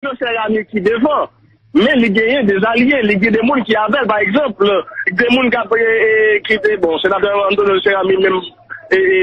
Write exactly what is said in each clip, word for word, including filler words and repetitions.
Antonio Cheramy ki devan. Men li genyen de zalye, li gen de moun ki avè l. Pa egzanp, de moun k ap, e, e, ki te, bon, senatè Antonio Cheramy menm, e, e,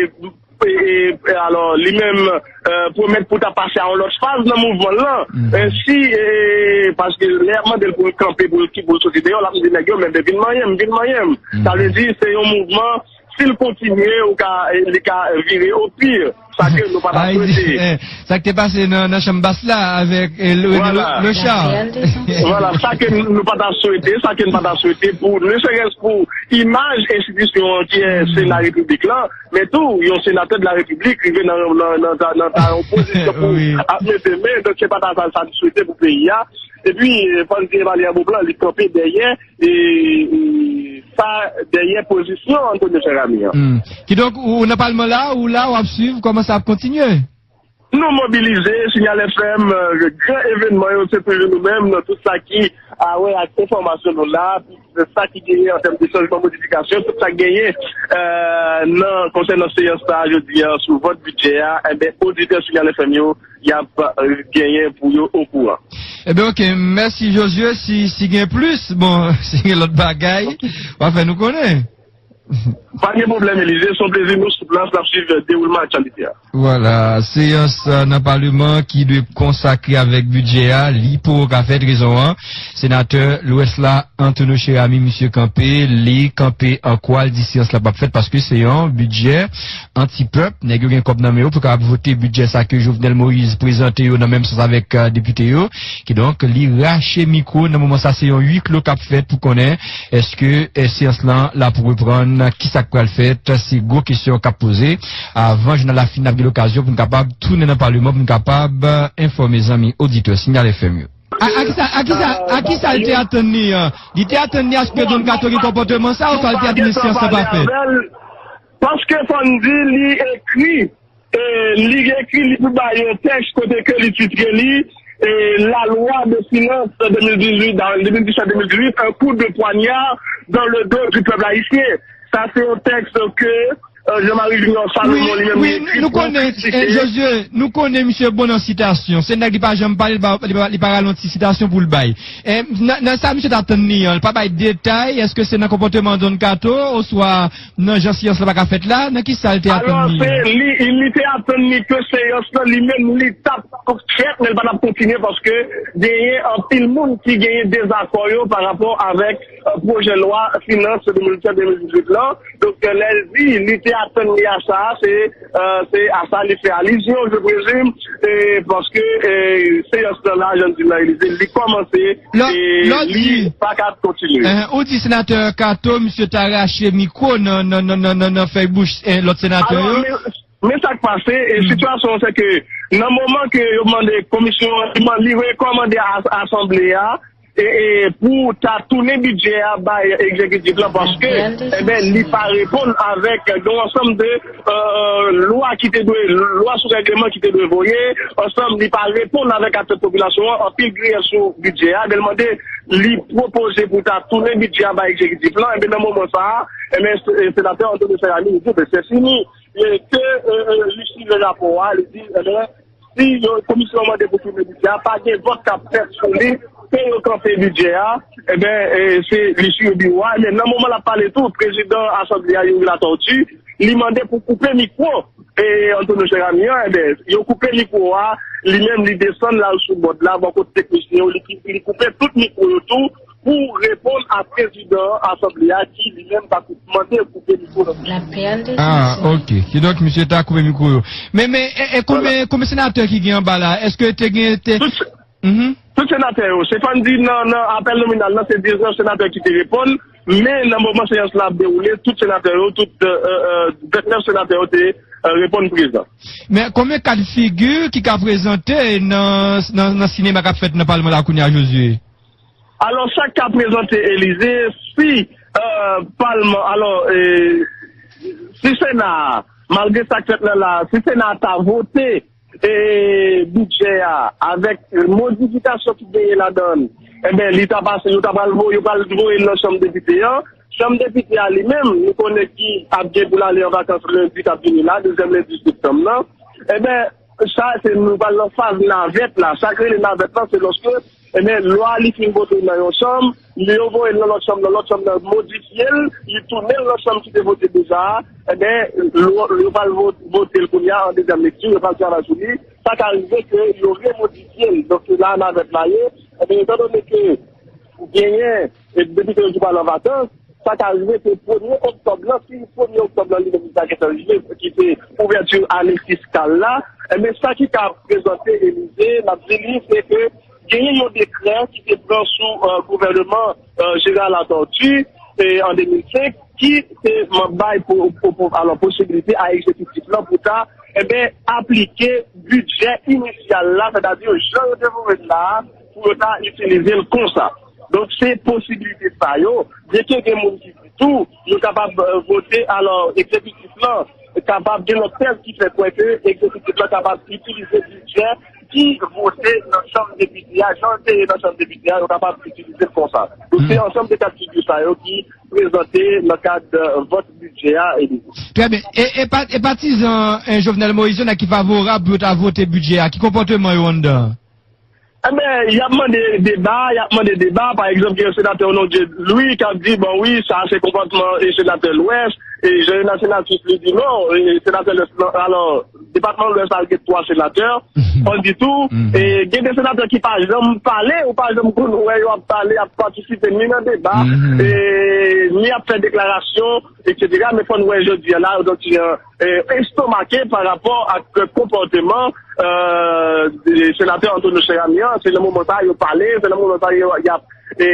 e, e, alò, li menm, e, pwomèt pou ta pase a yon lòt faz nan mouvman l lan. E, si, e, paske lè y ap mande l pou l kanpe, pou l ki, pou l soti deyò, l ap di nèg yo, men vin manyen m, vin manyen m. Sa vle di, se yon mouvman, si l kontinye, ou ka, li ka vire o pi. Sa ke nou pa ta swete. Sa k te pase nan, nan chanm bas la avèk, e, Rene Lochard. Vwala, sa ke nou pa ta swete, sa ke nou pa ta swete pou, ne serait-ce pou imaj enstitisyon an ki se Sena Repiblik lan, men tou, yon senatè de la Repiblik rive nan, nan, nan, nan, nan ta yon pozisyon pou ap mete men, donk se pa ta sa, sa n swete pou peyi a. Epi, e, Fann Di Evalye Boplan, li kanpe dèyè, e, e, sa, dèyè pozisyon Antonio Cheramy an. Kidonk, ou nan palman la, ou la, w ap swiv kòman sa ap kontinye. Nou mobilize, Signal F M, e, gran evènman yo, se toujou nou menm, nan tout sa ki a wè ak enfòmasyon nou la, sa ki genyen an tèm de chanjman, modifikasyon, tout sa ki genyen, e, nan konsènan seyans sa a jodi a sou vòt bidjè a, enben, oditè Signal F M yo, y ap, e, genyen pou yo okouran. Enben, oke, mèsi Josué, si, si gen plis, bon, si gen lòt bagay, w a fè nou konnen. Pa gen pwoblèm, Elize, se yon plezi nou sou plas, n ap swiv dewoulman aktyalite a. Vwala, seyans, e, nan Paleman ki dwe konsakre avèk bidjè a, li poko ka fèt, rezon an, senatè Lwès la, Antonio Cheramy, misye kanpe, li kanpe an kwa, l di seyans la p ap fèt paske se yon bidjè antipèp, nèg yo gen kòb nan men yo pou kapab vote bidjè sa ke Jovenel Moïse prezante yo nan menm sans avèk, e, depite yo. Kidonk, li rache mikwo. Nan moman sa, se yon huis clos k ap fèt pou konnen èske, e, seyans lan la pou reprann, kisa k pral fèt, se gwo kesyon k ap poze. Avan jounal la fin, n ap gen lokazyon pou n kapab tounen nan Paleman, pou n kapab, e, enfòme zanmi oditè Signal F M yo. A, a kisa, a kisa, a kisa l te atann li an? Li te atann li aske Don Kato gen konpòteman sa, oswa l te atann li seyans lan pa fèt? Paske fò n di li ekri, e, li ekri, li pou bay yon tèks kote ke li titre li, e, La loi de finances de mil dizuit, de mil disèt de mil dizuit, un coup de poignard dans le dos du peuple haïtien. Sa se yon tèks ke, e, Jean Marie Junior Salomon li menm li ekri pou kritike. Josué, nou konnen misye bon nan sitasyon. Se nèg li pa janm pale, li pa, li pa, li pa ralonti sitasyon pou l bay. E, nan, nan sa misye t atann li an, li pa bay detay, èske se nan konpòteman Don Kato, oswa nan jan seyans la pa ka fèt la, nan kisa l te atann li? Alò, se li, li te atann li ke seyans lan, li menm, li t ap fèt, men l pa t ap kontinye paske genyen anpil moun ki genyen dezakò yo pa rapò avèk, e, pwojè lwa finans de mil disèt de mil dizuit lan. Donk, lè l di li te atann li a sa, se, e, se a sa li fè alizyon, je présume, e, paske, e, seyans lan la, jan n di nan Elize, li kòmanse, e li pa ka kontinye. Ou di senatè Kato, misye ta rache mikwo nan, nan, nan, nan, nan, nan fèy bouch, e, lòt senatè yo? Men sa k pase, e sitiyasyon an se ke nan moman ke yo mande komisyon an, li man- li rekòmande a- asanble a, e, e pou ta tounen bidjè a bay egzekitif lan, paske, enben, li pa reponn avèk yon ansanm de, e, lwa ki te dwe, lwa sou règleman ki te dwe voye ansanm, li pa reponn avèk atant popilasyon an, anpil griyèf sou bidjè a, men l mande, li pwopoze pou ta tounen bidjè a bay egzekitif lan, enben, nan moman sa a, enben, se- senatè Antonio Cheramy, li di, ben, se fini. E ke, e, e, li siyen rapò a, li di, enben, si yo, komisyon an mande pou tounen bidjè a, pa gen vòt k ap fèt sou li, ke yo kanpe bidjè a, enben, e, se li siyen biwo a. Men nan moman l ap pale tou, prezidan asanble a, Youri Latortue, li mande pou koupe mikwo, e, Antonio Cheramy an, enben, yo koupe mikwo a, li menm li desann l al sou bòd la, bò kot teknisyen yo, li, li koupe tout mikwo yo tou, pou reponn a prezidan asanble a ki li menm pa mande koupe mikwo nan. Ah, ok. Kidonk, misye ta koupe mikwo yo. Men, men, e, e, konbyen, konbyen senatè ki gen anba la? Èske te gen, te... Tout, tout senatè yo, se fò n di nan, nan apèl nominal lan, se diznèf senatè ki te reponn, men nan moman seyans la ap dewoule, tout senatè yo, tout, e, e, e, vennèf senatè yo te, e, reponn prezan. Men konbyen ka d figi ki ka prezante nan, nan, nan sinema k ap fèt nan palman la kounye a, Josué? Alò, sa k ka prezante Elize, si, e, palman, alò, e, si Sena a, malgre sa k fèt la la, si Sena a ta vote, e, bidjè a, avèk modifikasyon ki genyen ladan l, enben, li ta pase, yo ta pral voye, yo pral voye l nan chanm depite an. Chanm depite a li menm, nou konnen ki ap gen pou l ale an vakans lendi k ap vini la, dezyèm lendi septanm nan. Enben, Sa, se nou pral nan faz navèt la. Sa k rele navèt la, se lòske, ebyen, lwa li fin vote nan yon chanm, yo voye l nan lòt chanm, nan lòt chanm nan modifye l, li tounen l nan chanm ki te vote deja a, ebyen, lwa, yo pral vo-, vote l kounye a an dezyèm lekti, yo pral travay sou li. Sa ka rive ke yo remodifye l. Donk, se la navèt la ye. Ebyen, etan done ke genyen, e, depite yo ki pral an vakans, sa ka rive se premye oktòb lan, si premye oktòb lan li menm li ta gentan rive, ki se ouvèti ane fiskal la, enben sa ki ka prezante Elize, n ap di li, se ke genyen yon dekrè ki te pran sou, e, gouvèneman, e, Jeneral Latortue, e, an de mil senk, ki te man-, bay pou, pou, pou, alò, posibilite a egzekitif lan pou ta, enben, aplike bidjè inisyal la, sètadi jan yo te voye l la a, pou yo ta itilize l konsa. Donk, se posibilite sa yo, byenke gen moun ki di tou, yo kapab, e, vote, alò, egzekitif lan kapab gen lòt tèz ki fè kwè ke egzekitif lan kapab itilize bidjè ki vote nan chanm depite a, jan l te ye nan chanm depite a, yo kapab itilize l konsa. Donk, se ansanm de ka de figi sa yo ki prezante nan kad, e, vòt bidjè a, Elize. Trè byen. E, e pa-, e patizan, e, Jovenel Moïse yo nan ki favorab pou yo ta vote bidjè a, ki konpòteman yo anndan? Enben, y ap mande deba, y ap mande deba. Pa egzanp, gen senatè Onondieu Louis k ap di, bon, wi, sa se konpòtman, e, senatè Lwès, e, Jean Renald Senatus li di non, e, senatè Lwès, alò, depatman Lwès la gen twa senatè, pa ditou. E, gen de senatè ki pa janm pale, ou pa janm konn wè yo ap pale, ap patisipe ni nan deba, e, ni ap fè deklarasyon, etsetera. Men fò n wè jodi a la, yo santi, e, estomake pa rapò ak konpòteman, e, senatè Antonio Cheramy an. Se nan moman sa a yo pale, se nan moman sa a yo, y ap, e,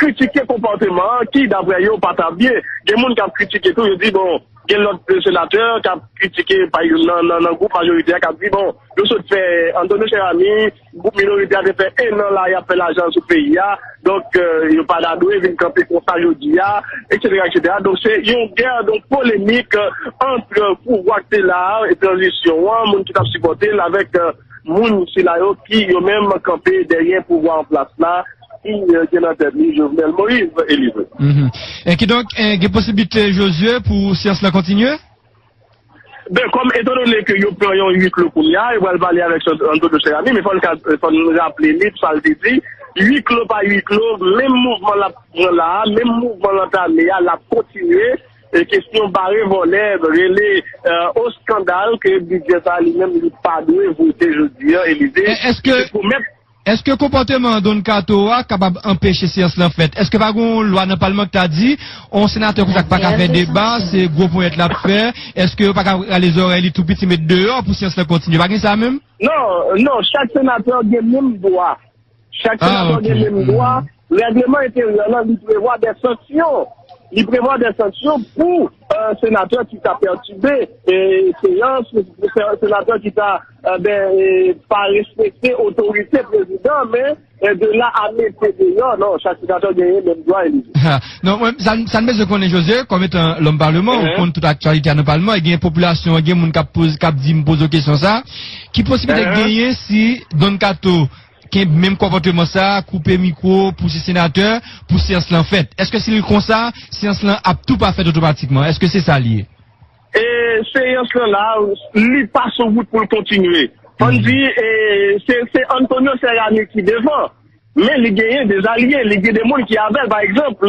kritike konpòteman an ki, daprè yo, pa ta byen. Gen moun k ap kritike tou, yo di, bon, gen lòt senatè k ap kritike, pa egzanp, nan, nan, nan gwoup majoritè a, k ap di, bon, yo sot fè Antonio Cheramy, gwoup minorite a te fè en an la, y ap fè lajan sou peyi a. Donk, e, yo pa ta dwe vin kanpe konsa jodi a, etsetera, etsetera. Donk, se yon gè, donk, polemik, e, ant pouvwa ki te la a, e tranzisyon an, moun ki t ap sipòte l, avèk, e, moun sila yo ki, yo menm, kanpe dèyè pouvwa an plas la, ki, e, gen nan tèt li Jovenel Moïse, Elize. E kidonk, e, gen posiblite, Josué, pou seyans lan kontinye? Ben, kòm, etandone ke yo pran yon huis clos kounye a, yo pral pale avèk Antonio Cheramy, men fò n ka, fò n raple li sa l te di, huis clos pa huis clos, menm mouvman l ap pran la a, menm mouvman l antame a, l ap kontinye. E kesyon bare vòlè, rele, e, o skandal ke bidjè sa a li menm li pa dwe vote jodi a, Elize, e, èske, se pwomèt Èske konpòteman Don Kato a kapab anpeche seyans lan fèt? Èske pa gen yon lwa nan palman ki ta di, yon senatè konsa ki pa ka fè deba, se gwo ponyèt l ap fè? Èske yo pa ka rale zòrèy li tou piti met deyò pou seyans lan kontinye? Pa gen sa menm? Non, non, chak senatè gen menm dwa. Chak senatè gen menm dwa. Règleman enteryè lan, li prevwa de sanksyon. Li prevwa de sanksyon pou, e, senatè ki ta pètibe, e, seyans, pou se-, senatè ki ta, e, ben, e, pa respekte otorite prezidan, men, e, de la a mete deyò, non, chak senatè genyen menm dwa, Elize. Ha, non, mwen, sa, sa n bezwen konnen, José, kòm etan lòm palman, ou konn tout aktyalite a nan palman, e gen popilasyon an, gen moun k ap poze, k ap di m poze w kesyon sa, ki posiblite k genyen si Don Kato kenbe menm konpòteman sa, koupe mikwo pou se senatè, pou seyans lan fèt? Èske si l konsa, seyans lan ap tou pa fèt otomatikman? Èske se sa l ye? E seyans lan la, li pa sou wout pou l kontinye. Fò n di, e, se, se Antonio Cheramy ki devan, men li genyen de zalye, li gen de moun ki avè l, pa egzanp,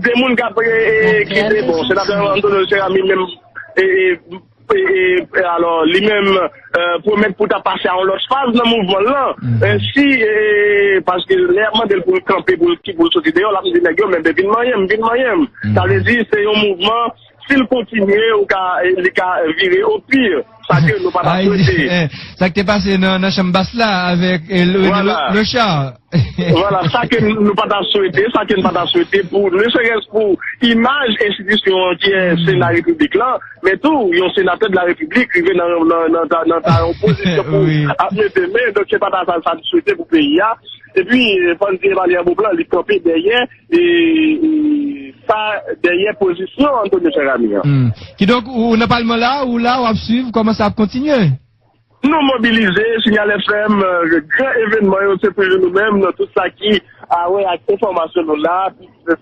de moun k ap, e, e, ki te, bon, senatè Antonio Cheramy menm, e, e, e, e, alò, li menm, e, pwomèt pou ta pase a yon lòt faz nan mouvman lan. E, si, e, paske lè y ap mande l pou l kanpe, pou l, ki pou l soti deyò, l ap di nèg yo, men vin manyen m, vin manyen m. Sa vle di, se yon mouvman, si l kontinye, ou ka, e, li ka vire o pi. Sa ke nou pa ta swete. Sa k te pase nan, nan chanm bas la avèk, e, René Lochard. Vwala, sa ke nou pa ta swete, sa ke n pa ta swete pou, ne serait-ce pou imaj enstitisyon an ki se la Repiblik lan, men tou, yon senatè de la Repiblik rive nan, nan, nan, nan, nan yon pozisyon pou ap mete men, donk se pa ta sa, sa n swete pou peyi a. Epi, fò n di Emmanuel Beauplan, li kanpe dèyè, e, e, sa, dèyè pozisyon Antonio Cheramy an. Kidonk, ou nan palman la, ou la, w ap swiv kòman sa ap kontinye? Nou mobilize, Signal F M, euh, gran evènman yo, se toujou nou menm, nan tout sa ki a wè ak enfòmasyon nou la,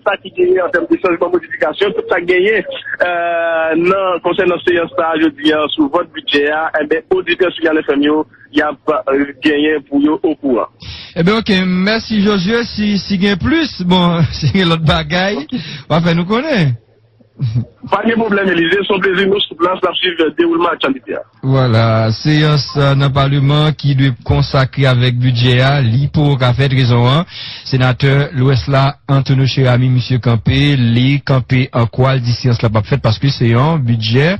sa ki genyen an tèm de chanjman, modifikasyon, tout sa ki genyen, euh, nan, konsènan seyans sa a jodi a, sou vòt bidjè a, enben, oditè Signal F M yo, y ap, euh, genyen pou yo okouran. Enben, oke, mèsi, Josué. Si, si gen plis, bon, si gen lòt bagay, w a fè nou konnen. Pa gen pwoblèm, Elize, se yon plezi, nou sou plas, n ap swiv dewoulman aktyalite a. Vwala, seyans, euh, nan Palman ki dwe konsakre avèk bidjè a, li poko ka fèt, rezon an, senatè Lwès la, Antonio Cheramy, misye kanpe, li kanpe an kwa, l di seyans la p ap fèt paske se yon bidjè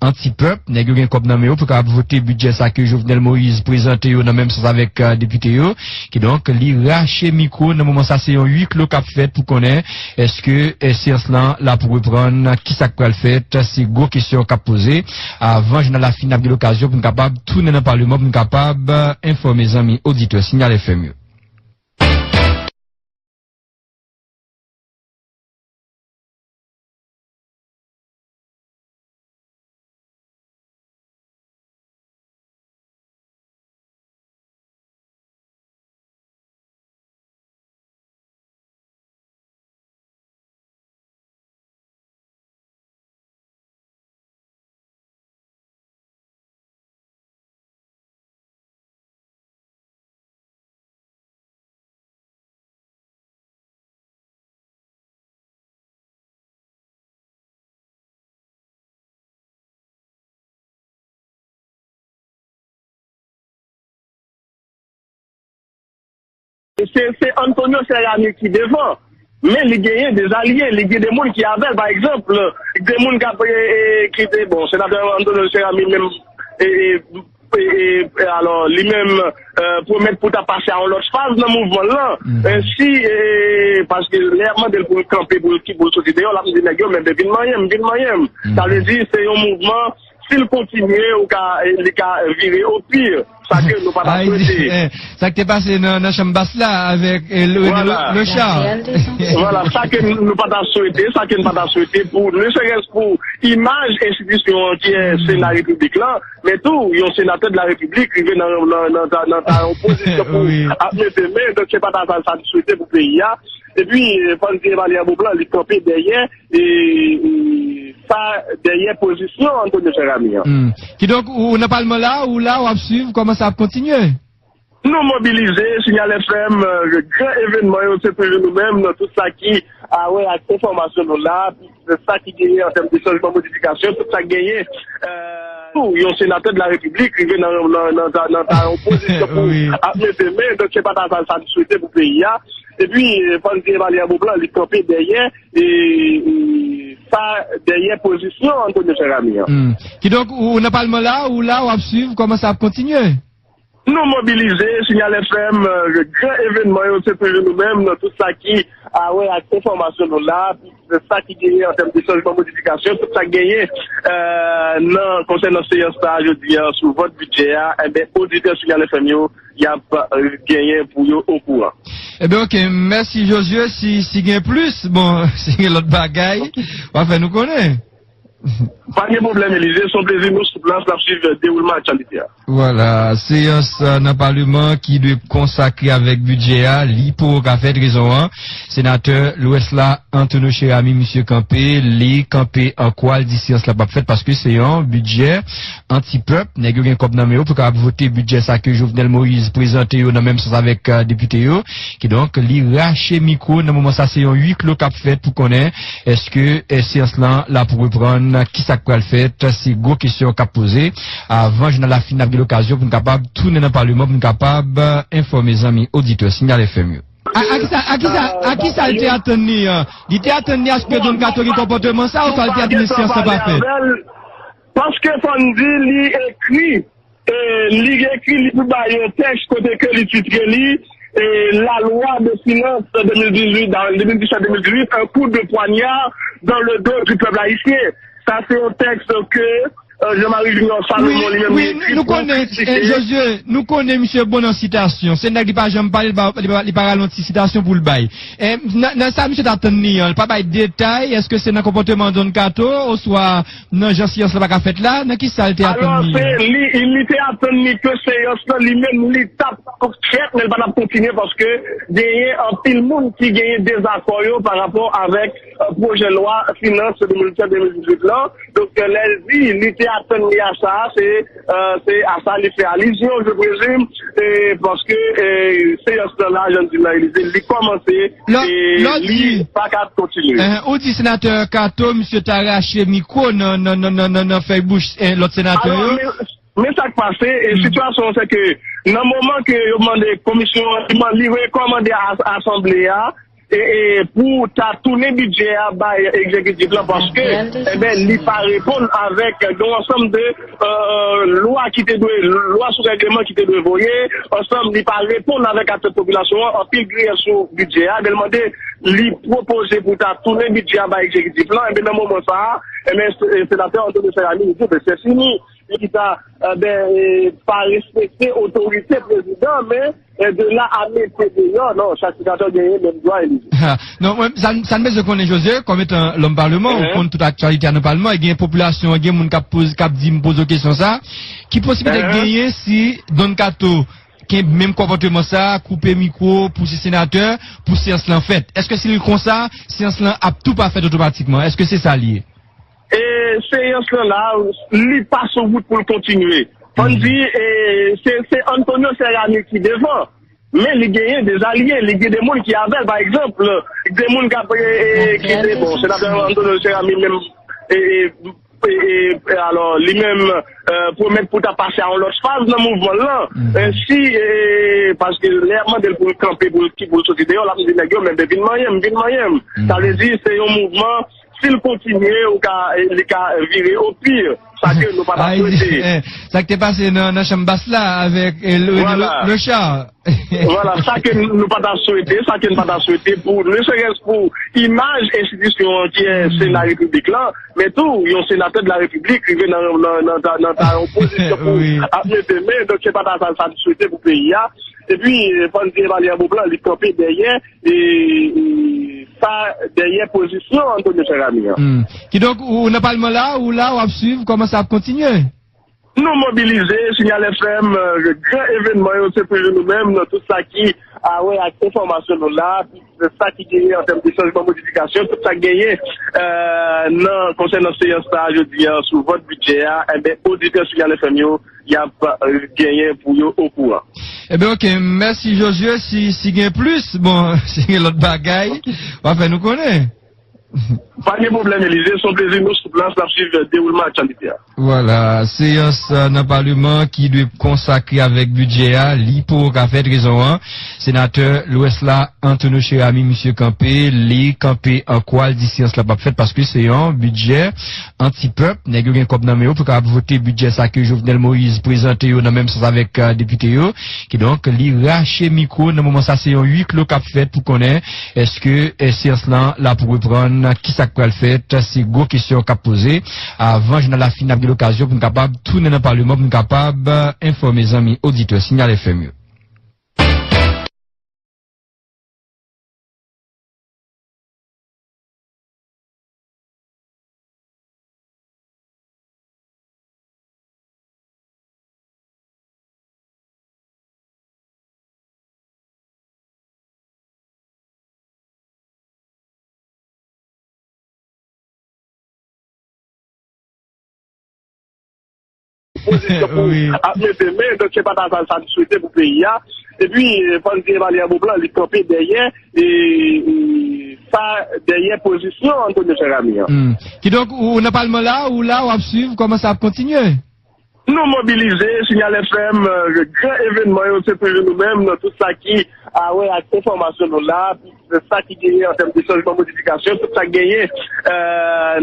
anti-pèp. Nèg yo gen kòb nan men yo pou kapab vote bidjè sa ke Jovenel Moïse prezante yo nan menm sans avèk, euh, depite yo. Kidonk, li rache mikwo. Nan moman sa, se yon huis clos k ap fèt pou konnen èske, eh, seyans lan la pou reprann, kisa k pral fèt. Se gwo kesyon k ap poze. Avan jounal la fin, n ap gen lokazyon pou n kapab tounen nan Palman pou n kapab, eh, enfòme zanmi oditè Signal F M yo. Se, se Antonio Cheramy ki devan, men li genyen de zalye, li gen de moun ki avè l. Pa egzanp, gen moun k ap, e, e, ki te, bon, senatè Antonio Cheramy menm, e, e, e, e, e, alò, li menm, e, pwomèt pou ta pase a yon lòt faz nan mouvman l lan. E, si, e, paske lè y ap mande l pou l kanpe, pou l ki, pou l soti deyò, l ap di nèg yo, men vin manyen m, vin manyen m. Sa vle di, se yon mouvman, si l kontinye, ou ka, li ka vire o pi. Sa ke nou pa ta swete. Sa k te pase nan, nan chanm bas la avèk, e, le, le, le char. Vwala, sa ke nou pa ta swete, sa ke nou pa ta swete pou, ne serait-ce pou imaj enstitisyon an ki se Larepiblik lan, men tou, yon senatè de Larepiblik rive nan, nan, nan, nan, nan ta yon pozisyon pou ap mete men, donk se pa ta sa, sa n swete pou peyi a. Epi, e, Fann Tirye pale an bon plan, li kanpe dèyè, e, e, sa, dèyè pozisyon Antonio Cheramy an. Kidonk, ou nan Palman la, ou la, w ap swiv kòman sa ap kontinye. Nou mobilize, Signal F M, e, gran evènman yo, se toujou nou menm, nan tout sa ki a wè ak enfòmasyon nou la, sa ki genyen an tèm de chanjman, modifikasyon, tout sa ki genyen, e, tou, yon senatè de Larepiblik rive nan, nan, nan, nan, nan ta yon pozisyon pou ap mete men, donk se pa ta sa, sa n swete pou peyi a. Epi, e, Fann Tirye pale an bon plan, li kanpe dèyè, e, e, sa, dèyè pozisyon Antonio Cheramy an. Kidonk, ou nan Palman la, ou la, w ap swiv kòman sa ap kontinye. Nou mobilize, Signal F M, e, gran evènman yo, se toujou nou menm, nan tout sa ki a wè ak enfòmasyon nou la, sa ki genyen an tèm de chanjman, modifikasyon, tout sa ki genyen, e, nan, konsènan seyans sa a jodi a, sou vòt bidjè a, enben, oditè Signal F M yo, y ap, e, genyen pou yo okouran. Enben, oke, mèsi, Josué. Si, si gen plis, bon, si gen lòt bagay, w a fè nou konnen. Pa gen pwoblèm, Elize, se yon plezi, nou sou plas, n ap swiv dewoulman aktyalite a. Vwala, seyans, e, nan Palman ki dwe konsakre avèk bidjè a, li poko ka fèt, rezon an, senatè Lwès la, Antonio Cheramy, misye kanpe, li kanpe an kwa, l di seyans la p ap fèt paske se yon bidjè anti-pèp. Nèg yo gen kòb nan men yo pou kapab vote bidjè sa ke Jovenel Moïse prezante yo nan menm sans avèk, e, depite yo. Kidonk, li rache mikwo. Nan moman sa, se yon huis clos k ap fèt pou konnen èske, e, seyans lan la pou reprann, kisa k pral fèt. Se gwo kesyon k ap poze. Avan jounal la fin, n ap gen lokazyon pou n kapab tounen nan Palman pou n kapab, e, enfòme zanmi oditè Signal F M yo. A, a kisa, a kisa, a kisa l te atann li an? Li te atann li aske Don Kato gen konpòteman sa, oswa l te atann li seyans lan pa fèt? Paske fò n di li ekri, e, li ekri, li pibwaye yon tèks kote ke li titre li, e, La loi de finances de mil dizuit, de mil disèt de mil dizuit, un coup de poignard dans le dos du peuple haïtien. Sa se yon tèks ke, eh, Jean-Marie Junior Salomon, li menm, li di pou kritike. Wi, wi, nou konnen, eh, Josué, nou konnen misye bon nan sitasyon. Se nèg li pa janm pale, li pa, li pa, li pa ralonti sitasyon pou l bay. Eh, nan, nan sa misye ta tann li an, li pa bay detay, èske se nan konpòteman Don Kato, oswa nan jan seyans la pa ka fèt la, nan ki sa l te atann li an? Alò, se li, li te atann li ke seyans lan, li menm, li t ap fèt, men l pa t ap kontinye paske genyen anpil moun ki genyen dezakò yo pa rapò avèk, eh, pwojè lwa finans de mil dizuit lan. Donk, eh, lè l di li te atann li a sa, se, eh, se a sa li fè alizyon, je présume, eh, paske, eh, seyans lan la, jan di la, Elize, li kòmanse, eh, li pa ka kontinye. Eh, ou di senatè Kato, misye ta rache mikwo nan, nan, nan, nan, nan, nan fèy bouch, eh, lòt senatè yo? Alò, men, men sa k pase, eh, sitiyasyon an, se ke nan moman ke yo mande komisyon an, li man-, li rekòmande a, asanble a, e, e, pou ta tounen bidjè a bay egzekitif lan, paske, enben, li pa reponn avèk yon ansanm de, eh, lwa ki te dwe, lwa sou règleman ki te dwe voye, ansanm, li pa reponn avèk atant popilasyon an, anpil griyèf sou bidjè a, enben, l mande, li pwopoze pou ta tounen bidjè a bay egzekitif lan, enben, nan moman sa a, enben, se-, senatè Antonio Cheramy, li di, ben, se fini, li di sa, enben, eh, pa respekte otorite prezidan, men, eh, de la a mete deyò, non, chak senatè genyen menm dwa, Elize. Ha, non, mwen, sa, sa n bezwen konnen, Josué, kòm etan lòm paleman, ou konn tout aktyalite a nan paleman, e gen popilasyon an, gen moun k ap poze, k ap di, m poze w kesyon sa, ki posiblite genyen si Don Kato kenbe menm konpòteman sa, koupe mikwo pou se senatè, pou seyans lan fèt? Èske si l konsa, seyans lan ap tou pa fèt otomatikman? Èske se sa l ye? E seyans lan la, li pa sou wout pou l kontinye. Fò n di, e, se, se Antonio Cheramy ki devan, men li genyen de zalye, li gen de moun ki avè l, pa egzanp, de moun k ap, e, e, ki te, bon, senatè Antonio Cheramy menm, e, e, e, e, alò, li menm, e, pwomèt pou ta pase a yon lòt faz nan mouvman l lan. E, si, e, paske lè y ap mande l pou l kanpe, pou l ki, pou l soti deyò, l ap di nèg yo, men ben vin manyen m, vin manyen m. Sa vle di, se yon mouvman, si l kontinye, ou ka, li ka vire o pi. Sa ke nou pa ta swete. Sa k te pase nan, nan chanm bas la avèk, e, le, le, le cha. Vwala, sa ke nou pa ta swete, sa ke n pa ta swete pou, ne serait-ce pou imaj enstitisyon an ki se Larepiblik lan, men tou, yon senatè de la Repiblik rive nan, nan, nan, nan, nan ta yon pozisyon pou ap mete men, donk se pa ta sa, sa n swete pou peyi a. Epi, e, fò n di Emmanuel Beauplan, li kanpe dèyè, e, e, sa, dèyè pozisyon Antonio Cheramy an. Kidonk, ou nan paleman la, ou la, w ap swiv kòman sa ap kontinye? Nou mobilize, Signal F M, e, gran evènman yo, se toujou nou menm, nan tout sa ki a wè ak enfòmasyon nou la, sa ki genyen an tèm de chanjman, modifikasyon, tout sa ki genyen, e, nan, konsènan seyans sa a jodi a, sou vòt bidjè a, enben, oditè Signal F M yo, y ap, e, genyen pou yo okouran. Enben, oke, mèsi Josué, si, si gen plis, bon, si gen lòt bagay, w a fè nou konnen. Pa gen pwoblèm, Elize, se yon plezi, nou sou plas, n ap swiv dewoulman aktyalite a. Vwala, seyans, e, nan paleman ki dwe konsakre avèk bidjè a, li poko ka fèt, rezon an, senatè Lwès la, Antonio Cheramy, misye kanpe, li kanpe an kwa, l di seyans la p ap fèt, paske se yon bidjè anti-pèp, nèg yo gen kòb nan men yo pou kapab vote bidjè sa ke Jovenel Moïse prezante yo nan menm sans avèk, e, depite yo, kidonk, li rache mikwo, nan moman sa, se yon huis clos k ap fèt pou konnen èske, e, seyans lan la pou reprann, kisa k pral fèt, se gwo kesyon k ap poze. Avan jounal la fin, n ap gen lokazyon pou n kapab tounen nan paleman, pou n kapab, e, enfòme zanmi oditè Signal F M yo. Pozisyon pou ap mete men, donk se pa ta sa, sa n swete pou peyi a. Epi, e, fò n di Emmanuel Beauplan, li kanpe dèyè, e, e, sa, dèyè pozisyon Antonio Cheramy an. Kidonk, ou, ou nan paleman la, ou la, w ap swiv kòman sa ap kontinye. Nou mobilize, Signal F M, e, gran evènman yo, se toujou nou menm, nan tout sa ki a wè ak enfòmasyon nou la, sa ki genyen an tèm de chanjman, modifikasyon, tout sa ki genyen, e,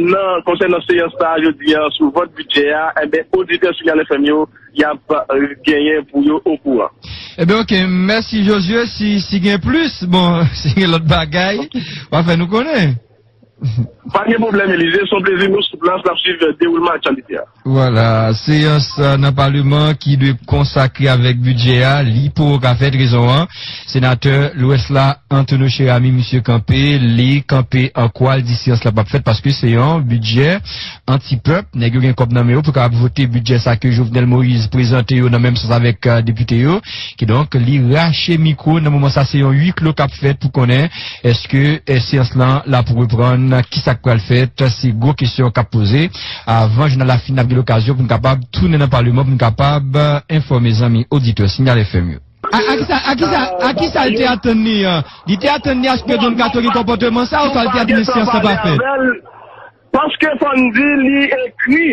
nan, konsènan seyans sa a jodi a, sou vòt bidjè a, enben, oditè Signal F M yo, y ap, e, genyen pou yo okouran. Enben, oke, mèsi Josué, si, si gen plis, bon, si gen lòt bagay, w a fè nou konnen. Pa gen pwoblèm, Elize, se yon plezi nou sou plas, n ap swiv dewoulman aktyalite a. Vwala, seyans nan Paleman ki dwe konsakre avèk bidjè a, li poko ka fèt, rezon an, senatè Lwès la, Antonio Cheramy, misye kanpe, li kanpe an kwa, l di seyans la p ap fèt paske se yon bidjè anti-pèp, nèg yo gen kòb nan men yo pou kapab vote bidjè sa ke Jovenel Moïse prezante yo nan menm sans avèk depite yo. Kidonk, li rache mikwo. Nan moman sa, se yon huis clos k ap fèt pou konnen èske seyans lan la pou reprann, kisa k pral fèt, se gwo kesyon k ap poze. Avan jounal la fin, n ap gen lokazyon pou n kapab tounen nan Paleman pou n kapab enfòme zanmi oditè Signal F M yo. A, a kisa, a kisa, a kisa l te atann li an? Li te atann li aske Don Kato gen konpòteman sa, oswa l te atann li seyans lan pa fèt? Paske fò n di li ekri,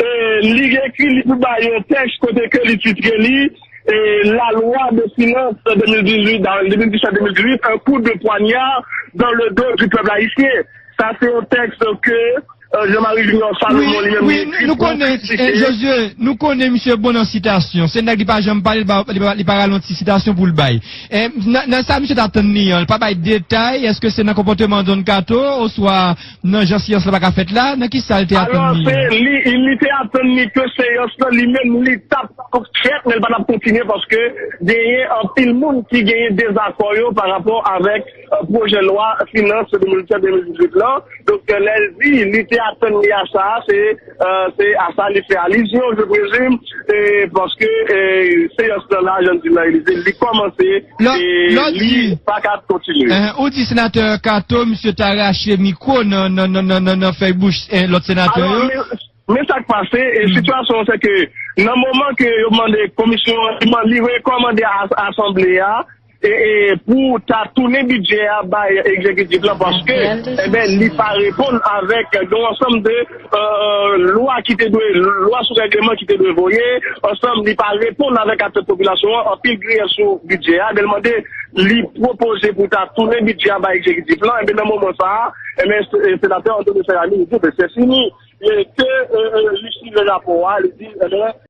e, li ekri, li pibwaye yon tèks kote ke li titre li, e, La loi de finances deux mille dix-huit, deux mille dix-sept deux mille dix-huit, un coup de poignard dans le dos du peuple haïtien. Sa se yon tèks ke, e, Jean-Marie Junior Salomon li menm li ekri pou kritike. Josué, nou konnen misye bon nan sitasyon. Se nèg li pa janm pale, li pa, li pa, li pa ralonti sitasyon pou l bay. E, nan, nan sa misye t atann li an, li pa bay detay, èske se nan konpòteman Don Kato, oswa nan jan seyans la pa ka fèt la, nan kisa l te atann li an? Alò, se li, li te atann li ke seyans lan li menm li t ap fèt, men l pa t ap kontinye paske genyen anpil moun ki genyen dezakò yo pa rapò avèk, e, pwojè lwa finans de mil dizsèt de mil dizuit lan. Donk, lè l di li te atann li a sa, se, e, se a sa li fè alizyon, je présume, e, paske, e, seyans lan la, jan m di l lan, Elize, li kòmanse, e, li pa ka kontinye. Ou di senatè Kato, misye ta rache mikwo nan, nan, nan, nan, nan, nan fèy bouch, e, lòt senatè yo? Alò, men, men sa k pase, e, sitiyasyon an, se ke nan moman ke yo mande komisyon an, li man-, li rekòmande a, asanble a, e, e, pou ta tounen bidjè a bay egzekitif lan, paske, enben, li pa reponn avèk yon ansanm de, e, lwa ki te dwe, lwa sou règleman ki te dwe voye, ansanm, li pa reponn avèk atant popilasyon an, anpil griyèf sou bidjè a, men l mande, li pwopoze pou ta tounen bidjè a bay egzekitif lan, enben, nan moman sa a, enben, se-, senatè Antonio Cheramy, li di, ben, se fini, e ke, e, e, li siyen rapò a, li di, enben,